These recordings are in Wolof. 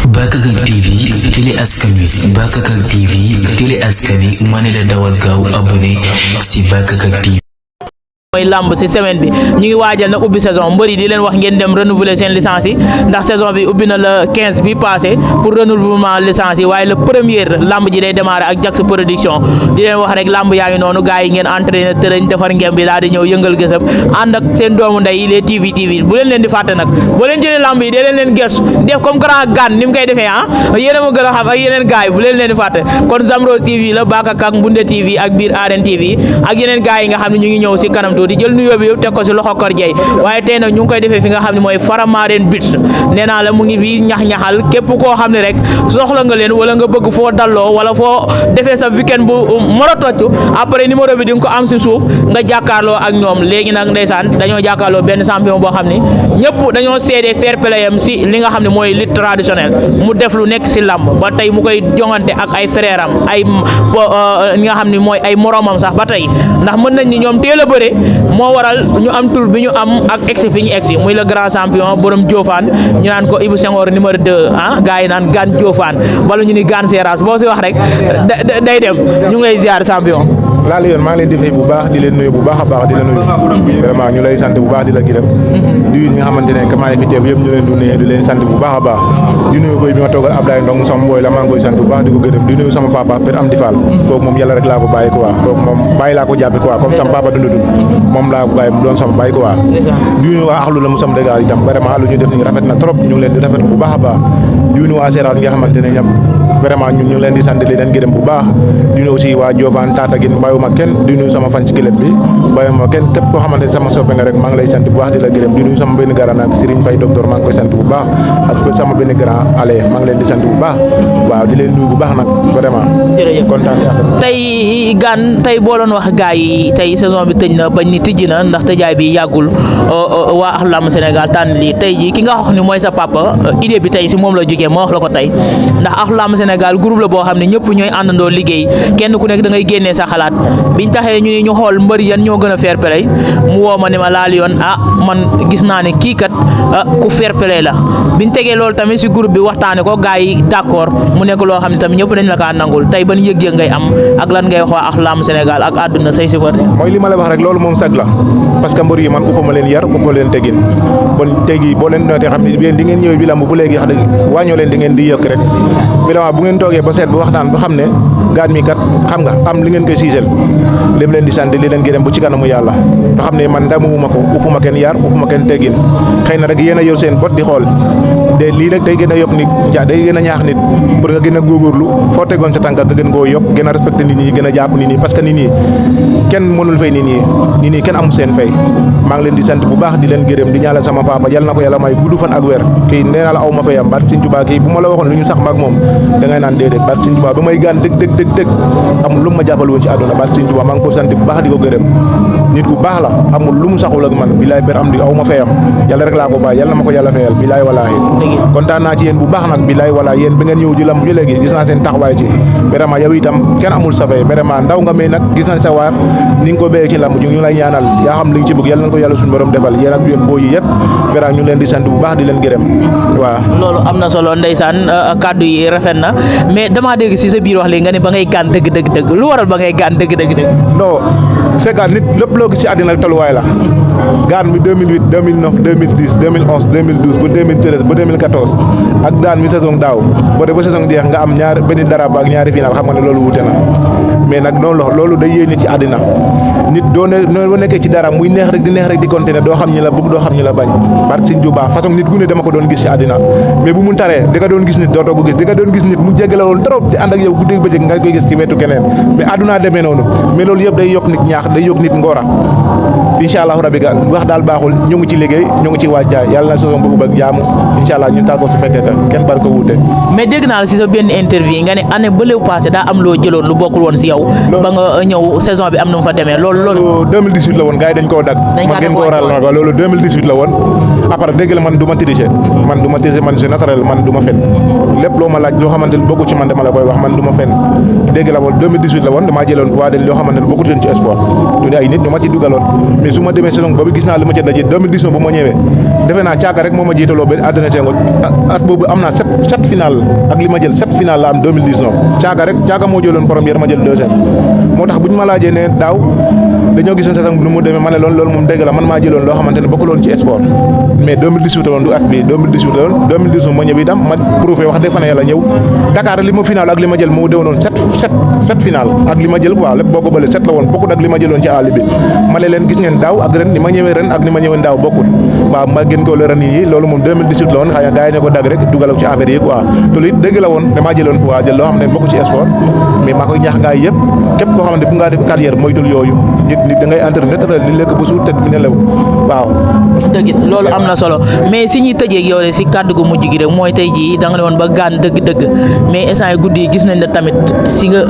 Bakakak TV télé askan wi Bakakak TV télé askan wi mane la dawal gaaw abonné si Bakakak TV. mooy lamb ci semaine bi ñu ngi waajal nag ubbi saison mbëri di leen wax ngeen dem renouveler seen licence yi ndax saison bi ubbi na le 15 bi passé pour renouvellement licence yi waaye le premier lamb ji day démarrer ak Jax production di leen wax rek lamb yaa ngi noonu gars yi ngeen entraîné tërëñ defar ngeen bi daal di ñëw yëngal gësam ànd ak seen doomu ndey les TV bu leen di fàtte nag boo leen jëlee lamb yi dee leen gëstu def comme grand gan ni mu koy defee yéen a ma gën a xam ak yeneen gars yi bu leen di fàtte kon Zamro TV la Bakakak Mbunde TV ak biir Arène TV ak yeneen gars yi nga xam ne ñu ngi ñëw ci kanam di jël nuyoo bi yëpp teg ko ci loxo Kor Dieye waaye tey nag ñu ngi koy defee fi nga xam ne mooy Faramareen but nee naa la mu ngi fi ñax-ñaxal képp koo xam ne rek soxla nga leen wala nga bëgg foo dalloo wala foo defee sa weekend bu moro tocc après numéro bi di nga ko am ci suuf nga jàkkaarloo ak ñoom léegi nag ndeysaan dañoo jàkkaarloo benn champion boo xam ne ñëpp dañoo seede fair play am ci li nga xam ne mooy lutte traditionnelle mu def lu nekk ci làmb ba tey mu koy jongante ak ay frère am ay ñi nga xam ne mooy ay moromam sax ba tey ndax mën nañ ni ñoom teel a bëre moo waral ñu am tur bi ñu am ak egsi fi ñu egsi muy le grand champion borom Diofane ñu naan ko Ibou Senghor numéro 2 gars yi naan Gane Diofane wala ñu ni Gane Seras boo si wax rek day dem ñu ngi lay ziar champion. laal yoon maa ngi leen di fay bu baax di leen nuyu bu baax a baax di la nuyu vraiment ñu lay sant bu baax di la gërëm di ñi nga xamante ne kamaa fi teew yëpp ñu leen di nuyu di leen sant bu baax a baax di nuyu koy bi ma toogal Ablaye Ndong sama mbooy la maa ngi koy sant bu baax di ko gërëm di nuyu sama papa Père Amdi Fall kooku moom yàlla rek laa ko bàyyi quoi kooku moom bàyyi laa ko jàppe quoi comme sama papa dund moom laa ko bàyyi mu doon sama bàyyi quoi di nuyu waa axlu la mu sam dëgg itam vraiment lu ñu def ni rafet na trop ñu ngi leen di rafet bu baax a baax di nuyu waa Seras nga xamante ne ñëpp vraiment ñun ñu ngi leen di sant di leen gërëm bu baax di nuyu aussi waa Diofane Tataguine bàyyuma kenn di nuyu sama fan ci club bi bàyyuma kenn képp koo xamante ne sama soppe nga rek maa ngi lay sant bu baax di la gërëm di nuyu sama benn grand nag Serigne Faye docteur maa ngi koy sant bu baax ak sama benn grand ale maa ngi leen di sant bu baax waaw di leen nuyu bu baax nag vraiment jërëjëf kontaan tey Gane tey boo doon wax gars yi tey saison bi tëj na bañ ni tijji na ndax tëjaay bi yàggul waa Ahlou Lamb Sénégal tànn lii tey ji ki nga wax ni mooy sa papa idée bi tey si moom la jógee moo wax la ko tey ndax Ahlou Lamb Sénégal groupe la boo xam ne ñëpp ñooy àndandoo liggéey kenn ku nekk da ngay génnee sa xalaat biñ taxee ñu ni ñu xool mbër yan ñoo gën a fair play mu woo ma ne ma laal yoon man gis naa ne kii kat ku fair play la biñ tegee loolu tamit si groupe bi waxtaane ko gars yi d'accord mu nekk loo xam ne tamit ñëpp dañ la kaa nangul tey ban yëg-yëg ngay am ak lan ngay wax waa Ahlou Lamb Sénégal ak àdduna say supporter mooy li ma la wax rek loolu moom sag la parce que mbër yi man uppama leen yar uppama leen tegin bon tey jii boo leen nootee xam ne yéen di ngeen ñëwee bi lamb bu léegi wax dëgg wàññoo leen di ngeen di yëkk rek vraiment bu ngeen toogee ba seet bu waxtaan ba xam ne Gane mi kat xam nga am li ngeen koy siisel lim leen di sant li leen gërëm bu ci kanamu yàlla nga xam ne man ndamuwuma ko uppuma kenn yar uppuma kenn teggin xëy na rek yéen a yor seen bot di xool de lii rek day gën a yokk nit day gën a ñaax nit pour nga gën a góorgóorlu foo tegoon sa tànk nga gën koo yokk gën a respecté nit ñi gën a jàpp nit ñi parce que nit ñi kenn mënul fay nit ñi kenn amul seen fay maa ngi leen di sant bu baax di leen gërëm di ñaanal sama papa yàlla na ko yàlla may gudd fan ak wér kii nee naa la aw ma fayam barke Sëñ Tuubaa kii bu ma la waxoon lu ñu sax maag moom da ngay naan déedéet barke Sëñ Tuubaa ba may Gane dëgg amul lu ma jàppal woon ci àdduna barke Sëñ Tuubaa maa ngi ko sant bu baax di ko gërëm nit ku baax la amul lu mu saxul ak man bilaay Père Amdi aw ma fayam yàlla rek laa ko bàyyi yàlla na ma ko yàlla fayal bilaay walaahi kontaan naa ci yéen bu baax nag bilaay walaahi yéen bi ngeen ñëw di lamb ju léegi gis naa seen taxawaay ci vraiment yow itam kenn amul sa fay vraiment ndaw nga mais nag gis nañ sa waar ni nga ko béyee ci lamb ji ñu lay ñaanal yaa xam li nga ci bëgg yàlla na ko yàlla suñu borom defal yéen ak yéen boo yi yëpp vraiment ñu leen di sant bu baax di leen gërëm waaw loolu am na solo ndeysaan kàddu yi rafet na mais damaa dégg si sa biir wax léegi nga ne ba ngay Gane dëgg lu waral ba ngay Gane dëgg non c'est que nit lépp loo gis ci àddina ak tolluwaay la Gane mi 2008 2009 2010 2011 2012 ba 2013 ba 2014 ak Gane mi saison daaw boo dee ba saison jeex nga am benn dara ba ak ñaari final xam nga ne loolu wute na mais nag noonu loolu day yéene ci àddina nit doo nekkee ci dara muy neex rek di continuer doo xam ñi la bëgg doo xam ñi la bañ barke Sëñ Tuubaa façon nit gu ne dama ko doon gis ci àddina mais bu mu taree di nga doon gis nit dootoo ko gis di nga doon gis nit mu jéggi la woon trop di ànd ak yow guddi bëccëg nga koy gis ci wetu keneen mais àdduna demee noonu mais loolu yëpp day yokk nit ñaax day yokk nit ngóora incha allahu rabi ga wax daal baaxul ñu ngi ci liggéey ñu ngi ci wàccaay yàlla na saison boobu ak jaamu incha allah ñu tàggoo su fekkee kenn bar ko wuute mais dégg naa la si sa benn interview nga ne année ba léegi passé daa am loo jëloon lu bokkul woon si yow ba nga ñëw saison bi am na mu fa demee loolu 2018 la woon gars yi dañ koo dagg man ngeen ko waral na loolu 2018 la woon après dégg la man du ma tricher man c'est naturel man du ma fen lépp loo ma laaj loo xamante ne bokku ci man dama la koy wax man du ma fen dégg la woon 2018 la woon damaa jëloon poids de loo xamante ne bokku ci sport du ne ay nit ñu ma ci dugaloon mais su ma demee saison boobu gis naa li ma ci daje 2019 bu ma ñëwee defe naa caaga rek moo ma jiitaloo ba àddina seengo at boobu am naa sept final ak li ma jël 7 final la am 2019 caaga moo jëloon première ma jël deuxième moo tax bu ñu ma laajee ne daaw dañoo gisoon saison bi nu mu demee ma ne loolu moom dégg la man maa jëloon loo xamante ne bokkuloon ci sport mais 2018 la woon du at bi 2018 la woon 2019 ma ñëw itam ma prouvé wax dëgg fa ne yàlla ñëw Dakar li ma final ak li ma jël moo déwénoon 7 final ak li ma jël quoi lépp boo ko bële 7 la woon bokkut ak li ma jëloon ci àll bi ma ne leen gis ngeen daaw ak ren ni ma ñëwee ren ak ni ma ñëwee daaw bokkut waaw ma gën koo leeral nit ñi loolu moom 2018 la woon xëy na gars yi ne ko dagg rek dugal ci affaire yi quoi te lu it dëgg la woon damaa jëloon poids jël loo xam ne bokk ci sport mais maa koy ñaax gars yi yëpp képp koo xamante bu ngaa def carrière moytul yooyu nit da ngay entraîné li lekk ba suur te bi ne lew waaw dëgg loolu am na solo mais si ñuy tëjee ak yow si kàddu gu mujj gi rek mooy tey jii da nga ne woon ba gaan dëgg-dëgg mais instant yi guddi yi gis nañ la tamit si nga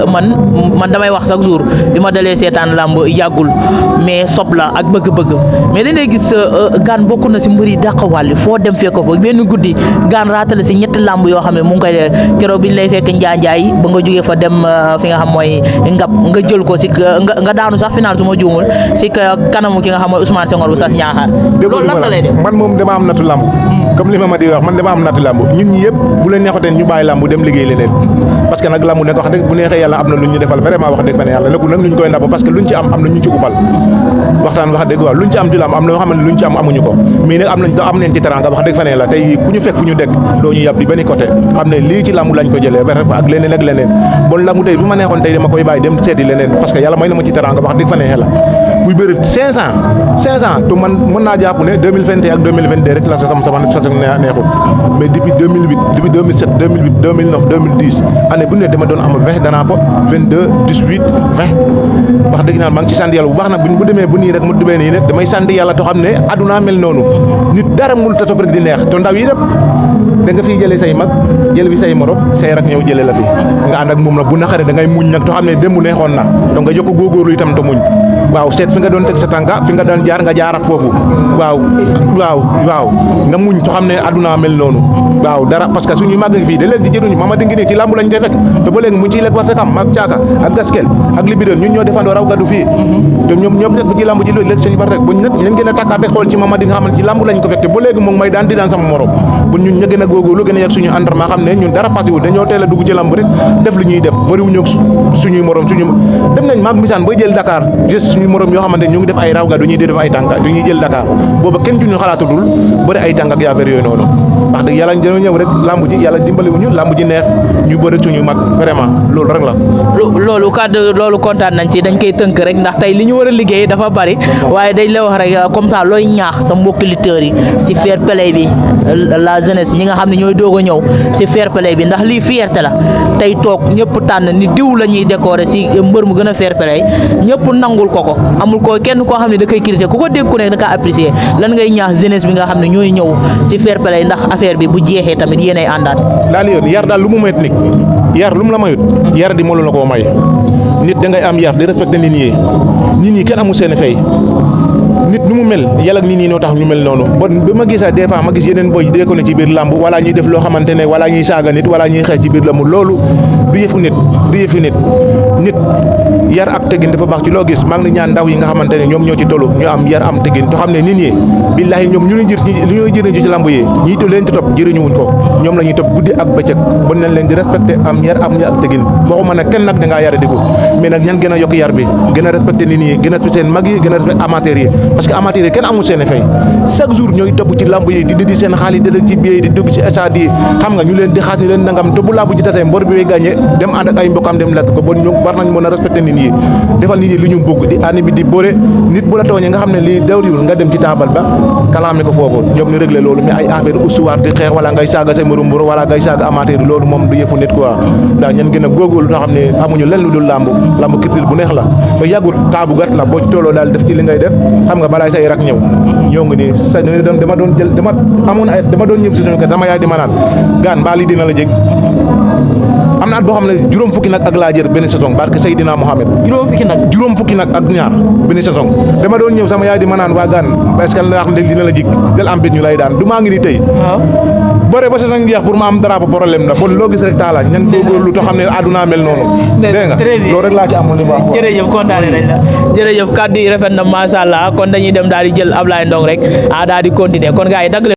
man damay wax chaque jour bi ma dalee seetaan làmb yàggul mais sob la ak bëgg-bëgg mais dañ lay gis gaan bokk na si mbër yi dàq wàlli foo dem fekk fa benn guddi gaan raatale si ñetti làmb yoo xam ne mu ngi koy def keroog bi ñu lay fekk njaanjaay ba nga jógee fa dem fi nga xam mooy ngap nga jël ko si nga daanu sax final su ma juumul si kanamu ki nga xam mooy Ousmane Senghor bu sas ñaaxaar loolu lan la lay def man moom dama am natu làmb comme li ma di wax man dama am natu làmb ñun ñi yëpp bu leen neexoon ñu bàyyi làmb dem liggéey leneen parce que nag làmb nekk wax dëgg bu neexee yàlla am na lu ñu defal vraiment wax dëgg fa ne yàlla nekkul nag lu ñu koy ndàmb parce que luñ ci am na ñu ci ubal waxtaan wax dëgg waaw luñ ci am ci làmb am na yoo xam ne luñ ci am amuñu ko mais nag am nañ ci teranga wax dëgg fa ne yàlla tey ku ñu fekk fu ñu dëkk doo ñu yàb di benn côté xam ne lii ci làmb lañ ko jëlee ak leneen ak leneen bon làmb tey bu ma neexoon tey dama koy bàyyi dem seeti leneen parce que yàlla may na ma ci teranga wax dëgg fa ne yàlla buy bëri 500 te man mën naa jàpp ne 2021 ak 2022 rek la sama neexul mais depuis 2008 depuis 2007 2008 2009 2010 année bu ne dama doon am 20 danaa ko 22 18 20 wax dëgg naa maa ngi ci sant yàlla bu baax nag bu demee bu nii rek mu demee nii ne damay sant yàlla to xam ne aduna mel noonu nit dara mënul ta topp rek di neex to ndaw yi def da nga fiy jëlee say mag jël fi say morom say rak ñëw jëlee la fi nga ànd ak moom nag bu naqaree da ngay muñ nag to xam ne démb neexoon na donc nga jokko góorgóorlu itam to muñ waaw seet fi nga doon teg sa tànka fi nga daan jaar nga jaarat foofu waaw nga muñ to xam ne aduna mel noonu waaw dara parce que suñuy màgg ngi fii da léegi di jëruñu mama di ngi nii ci làmb lañ koy fekk te ba léegi mu ciy lekk war sa kam ak caaka ak gaskel ak libideur ñun ñoo defandoo raw gaddu fii te ñoom rek bu ci làmb ji loolu léegi seen bar rek buñ nag leen gën a takkaat rek xool ci mama di nga xam ne ci làmb lañ ko fekk te ba léegi moom may daan di daan sama morom bu ñun ñu gën a góorgóorlu gën a yegg suñu entraînement xam ne ñun dara passé wu dañoo teel a dugg ci làmb rek def lu ñuy def bëriwuñu suñuy morom dem nañ maag misaan bay jël Dakar gis suñuy morom yoo xamante ñu ngi def ay raw gaddu ñuy def ay tànka du ñuy jël Dakar booba kenn duñu xalaatudul bëri ay tànk ak affaire yooyu noonu wax dëgg yàlla dañoo ñëw rek lamb ji yàlla dimbaliwuñu lamb ji neex ñu bëri suñu mag vraiment loolu rek la. loolu kontaan nañ ci dañ koy tënk rek ndax tey li ñu war a liggéey dafa bari waaye dañ la wax rek comme ça looy ñaax sa mbokki lutteurs yi si fair play bi la jeunesse ñi nga xam ne ñooy doog a ñëw si fair play bi ndax lii fierté la tey toog ñëpp tànn ni diw la ñuy décorer si mbër mu gën a fair play ñëpp nangul ko amul ko kenn koo xam ne da koy critiquer ku ko dégg ku nekk da kaa apprécier lan ngay ñaax jeunesse bi nga xam ne ñooy ñëw si fair play ndax affaire bi bu jeexee tamit yéenay àndaat. daal yoon yar daal lu mu mayut nit yar lu mu la mayut yar di mënu la koo may nit da ngay am yar di respecter nit ñi kenn amul seen fay nit nu mu mel yàlla ak nit ñi noo tax ñu mel noonu bon ba ma gisaa des fois ma gis yeneen boy dee ko ne ci biir làmb wala ñuy def loo xamante ne wala ñuy saaga nit wala ñuy xeex ci biir làmb loolu du yëfu nit nit yar ak teggin dafa baax ci loo gis maa ngi ñaan ndaw yi nga xamante ne ñoom ñoo ci tollu ñu am yar am teggin to xam ne nit ñi billahi ñoom ñu ñuy jëriñ ci làmb yi ñi to leen ci topp jëriñu wuñ ko ñoom la ñuy topp guddi ak bëccëg bon nañ leen di respecté am yar ak teggin waxuma nag kenn nag da ngaa yare di ko mais nag ñan gën a yokk yar bi gën a respecté nit ñi gën a respecté seen mag yi gën a respecté amateurs yi parce que amateurs yi kenn amul seen fay chaque jour ñooy topp ci làmb yi di seen xaalis di ci biir di dugg ci stade yi xam nga ñu leen di xaas ni leen nangam te bu làmb ji tasee mbor bi way gagné dem ànd ak ay mbokkam dem lekk ko bon ñu war nañ mën a respecté nit ñi defal nit ñi li ñu bëgg di animi di bëre nit bu la tooñee nga xam ne lii dawriwul nga dem ci taabal ba kalaame ko foofu ñoom ñu réglé loolu mais ay affaire ustuwaar di xeex wala ngay saaga sa morom mbër wala ngay saaga amateur loolu moom du yëfu nit quoi daa ñen gën a góorgóorlu loo xam ne amuñu lenn lu dul làmb culture bu neex la ba yàggut taabu gàtt la boo ci tolloo daal def ci li ngay def xam nga balaay say rak ñëw ñoo ngi nii sa dama doon ñëw si suñu kër sama yaay di ma naan gaan mbaa lii dina la jég am na at boo xam ne juróom fukki nag ak laa jër benn saison barke Seydina Mohamed juróom fukki nag ak ñaar benn saison dama doon ñëw sama yaay di ma naan waa gaan est-ce que la wax ne dina la jig del am bit ñu lay daan du maa ngi ni tey bëre ba saison jeex pour ma am drapeau problème la kon loo gis rek taala ñan góorgóorlu te xam ne àdduna mel noonu dégg nga loolu rek laa ci amoon li ma wax jërëjëf kontaane nañ la jërëjëf kàddu yi rafet na macha allah kon dañuy dem daal di jël Ablaye Ndong rek daal di continuer kon gars yi dagg